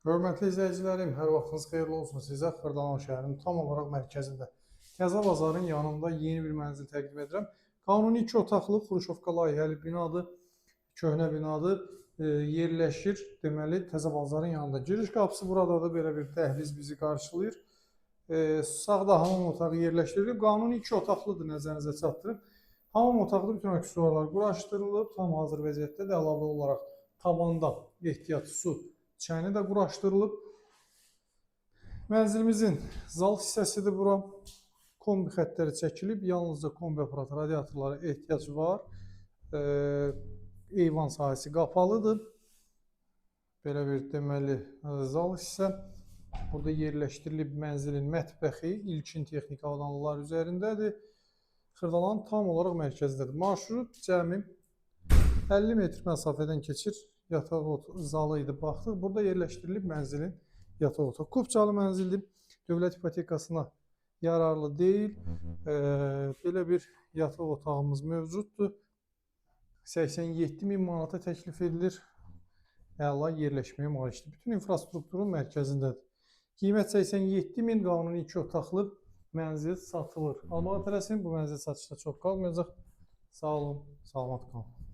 Hörmətli izləyicilərim, hər vaxtınız xeyirli olsun. Sizə Xırdalan şəhərinin tam olaraq mərkəzində, Təzə Bazarın yanında yeni bir mənzil təqdim edirəm. Qanuni 2 otaqlı Xruşovka layihəli binadır, köhnə binadır. Yerləşir, deməli, Təzə Bazarın yanında. Giriş qapısı buradadır, belə bir dəhliz bizi qarşılayır. Sağda hamam otağı yerləşdirilib. Qanuni 2 otaqlıdır, nəzərinizə çatdırım. Hamam otağında bütün aksesuarlar quraşdırılıb, tam hazır vəziyyətdədir. Əlavə olaraq tavanda ehtiyat su çəni də quraşdırılıb. Mənzilimizin zal hissəsidir bura. Kombi xəttləri çəkilib, yalnızca kombi aparatı, radiatorlara ehtiyac var. Eyvan sahəsi qapalıdır. Belə bir deməli zal hissə. Burada yerləşdirilib mənzilin mətbəxi, ilkin texniki avadanlıqlar üzərindədir. Xırdalan tam olaraq mərkəzdədir. Marşrut cəmi 50 metr məsafədən keçir. Yataq zalı idi, baxdıq. Burada yerləşdirilib mənzilin yataq otağı. Kupçalı mənzildir. Dövlət ipotekasına yararlı deyil. Belə bir yataq otağımız mövcuddur. 87 min manata təklif edilir. Əla yerləşməyə malikdir. Bütün infrastrukturun mərkəzindədir. Qiymət 87 min, qanuni 2 otaqlı mənzil satılır. Almağa tələsin, bu mənzil satışda çox qalmayacaq. Sağ olun, salamat qalın.